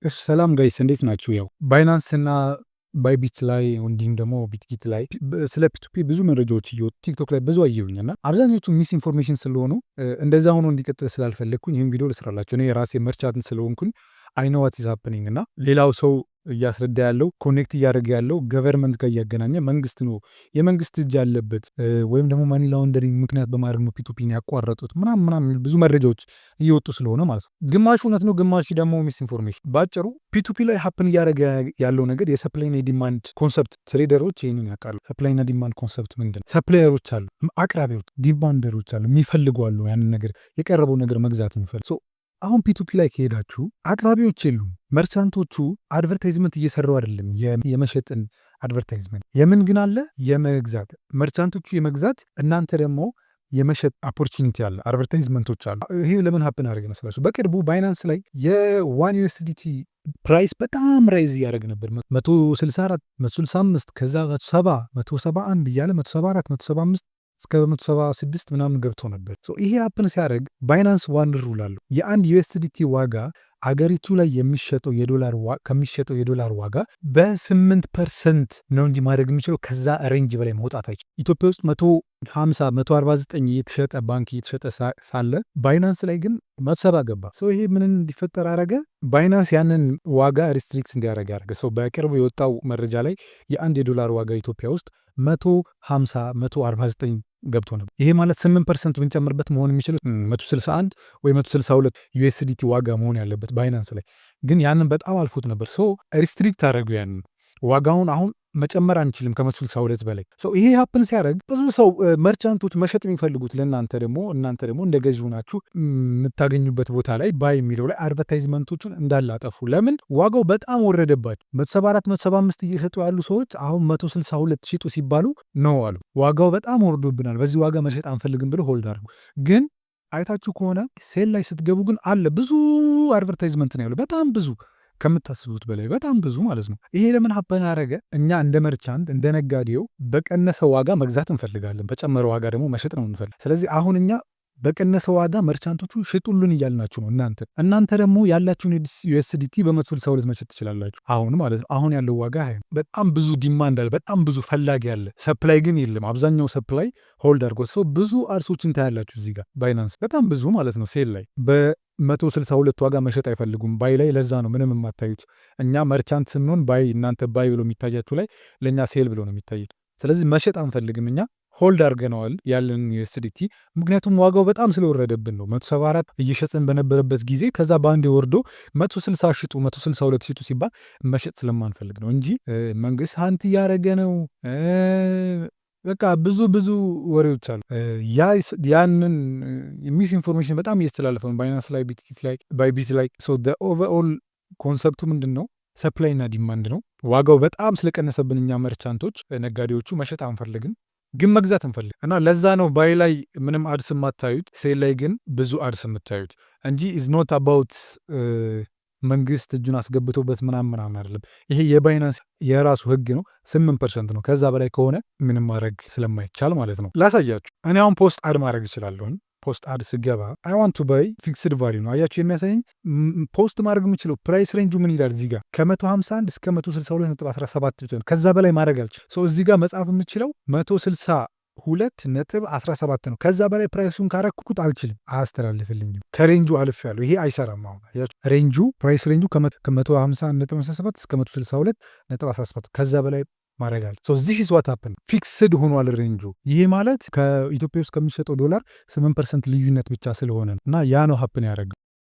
እሺ ሰላም guys፣ እንዴት ናችሁ? ያው Binance እና Bybit ላይ እንዲሁም ደግሞ Bitget ላይ ስለ P2P ብዙ መረጃዎች እየወጡ TikTok ላይ ብዙ አየሁኝ እና አብዛኞቹ misinformation ስለሆኑ እንደዛ ሆኖ እንዲቀጥል ስላልፈለግኩኝ ይህን ቪዲዮ ልስራላችሁ። እኔ የራሴ merchant ስለሆንኩኝ I know what is happening። እና ሌላው ሰው እያስረዳ ያለው፣ connect እያደረገ ያለው፣ government ጋር እያገናኘ፣ መንግስት ነው፣ የመንግስት እጅ ያለበት ወይም ደግሞ money laundering ምክንያት በማድረግ ነው P2P ን ያቋረጡት ምናምን ምናምን ብዙ መረጃዎች እየወጡ ስለሆነ ማለት ነው። ግማሹ እውነት ነው፣ ግማሹ ደግሞ misinformation። በአጭሩ P2P ላይ happen እያደረገ ያለው ነገር የ supply ና የ demand concept፣ trader ኦች ይህንን ያውቃሉ። Supply ና demand concept ምንድን ነው? Supplier ኦች አሉ፣ አቅራቢዎች፣ demander ኦች አሉ፣ የሚፈልጉ አሉ፣ ያንን ነገር፣ የቀረበው ነገር መግዛት የሚፈልግ። አሁን P2P ላይ ከሄዳችሁ አቅራቢዎች የሉም። Merchant ኦቹ advertisement እየሰሩ አይደለም። የመሸጥን advertisement የምን ግን አለ፣ የመግዛት፣ merchant ኦቹ የመግዛት፣ እናንተ ደግሞ የመሸጥ opportunity አለ፣ advertisement ኦች አሉ። ይሄ ለምን happen አደረገ መስላችሁ? በቅርቡ Binance ላይ የ 1 USDT price በጣም rise እያደረገ ነበር። 164፣ 165፣ ከዛ 170፣ 171 እያለ 174፣ 175 እስከ 176 ምናምን ገብቶ ነበር። ይሄ happen ሲያደርግ Binance one rule አለው። የአንድ USDT ዋጋ አገሪቱ ላይ የሚሸጠው የዶላር ከሚሸጠው የዶላር ዋጋ በ8% ነው እንጂ ማድረግ የሚችለው ከዛ range በላይ መውጣት አይችልም። ኢትዮጵያ ውስጥ 150፣ 149 እየተሸጠ፣ ባንክ እየተሸጠ ሳለ Binance ላይ ግን 170 ገባ። ይሄ ምንን እንዲፈጠር አረገ? Binance ያንን ዋጋ restrict እንዲያደርግ ያደረገ። So በቅርቡ የወጣው መረጃ ላይ የአንድ የዶላር ዋጋ ኢትዮጵያ ውስጥ 150፣ 149 ገብቶ ነበር። ይሄ ማለት 8% ብንጨምርበት መሆን የሚችለው 161 ወይ 162 USDT ዋጋ መሆን ያለበት፣ Binance ላይ ግን ያንን በጣም አልፎት ነበር። So restrict አደረጉ ያንን ዋጋውን፣ አሁን መጨመር አንችልም ከ162 በላይ። ይሄ happen ሲያደርግ ብዙ ሰው፣ merchant ኦች መሸጥ የሚፈልጉት ለእናንተ ደግሞ፣ እናንተ ደግሞ እንደ ገዢ ሆናችሁ የምታገኙበት ቦታ ላይ buy የሚለው ላይ advertisement ኦቹን እንዳለ አጠፉ። ለምን? ዋጋው በጣም ወረደባቸው። 174፣ 175 እየሸጡ ያሉ ሰዎች አሁን 162 ሽጡ ሲባሉ no አሉ። ዋጋው በጣም ወርዶብናል፣ በዚህ ዋጋ መሸጥ አንፈልግም ብሎ hold አድርጉ። ግን አይታችሁ ከሆነ sell ላይ ስትገቡ ግን አለ፣ ብዙ advertisement ነው ያለው፣ በጣም ብዙ፣ ከምታስቡት በላይ በጣም ብዙ ማለት ነው። ይሄ ለምን happen አደረገ? እኛ እንደ merchant፣ እንደ ነጋዴው በቀነሰ ዋጋ መግዛት እንፈልጋለን፣ በጨመረ ዋጋ ደግሞ መሸጥ ነው እንፈልግ። ስለዚህ አሁን እኛ በቀነሰ ዋጋ merchant ኦቹ ሽጡልን እያልናችሁ ነው። እናንተ ደግሞ ያላችሁን USDT በ162 መሸጥ ትችላላችሁ። አሁን ማለት ነው። አሁን ያለው ዋጋ በጣም ብዙ demand አለ፣ በጣም ብዙ ፈላጊ አለ። Supply ግን የለም። አብዛኛው supply hold አድርጎ ሰው ብዙ ads ኦችን ታያላችሁ እዚህ ጋር Binance በጣም ብዙ ማለት ነው። Sell ላይ በ162 ዋጋ መሸጥ አይፈልጉም። Buy ላይ ለዛ ነው ምንም የማታዩት። እኛ merchant ስንሆን buy፣ እናንተ buy ብሎ የሚታያችሁ ላይ ለእኛ sell ብሎ ነው የሚታይ። ስለዚህ መሸጥ አንፈልግም፣ እኛ hold አድርገነዋል ያለን USDT፣ ምክንያቱም ዋጋው በጣም ስለወረደብን ነው። 174 እየሸጥን በነበረበት ጊዜ ከዛ በአንዴ ወርዶ 160 ሽጡ፣ 162 ሽጡ ሲባል መሸጥ ስለማንፈልግ ነው እንጂ መንግስት hunt እያደረገ ነው። በቃ ብዙ ብዙ ወሬዎች አሉ። ያንን misinformation በጣም እየተላለፈ ነው Binance ላይ፣ Bitget ላይ፣ Bybit ላይ። Overall concept ኡ ምንድን ነው? Supply እና demand ነው። ዋጋው በጣም ስለቀነሰብን እኛ merchant ኦች፣ ነጋዴዎቹ መሸጥ አንፈልግም፣ ግን መግዛት እንፈልግ እና ለዛ ነው buy ላይ ምንም ads የማታዩት፣ sell ላይ ግን ብዙ ads የምታዩት እንጂ is not about መንግስት እጁን አስገብቶበት ምናምን ምናምን አይደለም። ይሄ የ Binance የራሱ ህግ ነው። 8% ነው። ከዛ በላይ ከሆነ ምንም ማድረግ ስለማይቻል ማለት ነው። ላሳያችሁ። እኔ አሁን post ad ማድረግ እችላለሁኝ። Post ad ስገባ I want to buy፣ fixed value ነው። አያችሁ፣ የሚያሳየኝ post ማድረግ የምችለው price range ኡ ምን ይላል እዚህ ጋር? ከ151 እስከ 162.17፣ ከዛ በላይ ማድረግ አልችል። እዚህ ጋር መጻፍ የምችለው 162.17 ነው። ከዛ በላይ price ኡን ካረኩት አልችልም፣ አያስተላልፍልኝም። ከ range ኡ አልፌያለሁ። ይሄ አይሰራም። አሁን range ኡ፣ price range ኡ ከ151.17 እስከ 162.17፣ ከዛ በላይ ማድረግ አለ። This is what happen፣ fixed ሆኗል range ኡ። ይሄ ማለት ከኢትዮጵያ ውስጥ ከሚሸጠው ዶላር 8% ልዩነት ብቻ ስለሆነ እና ያ ነው happen ያደረገው።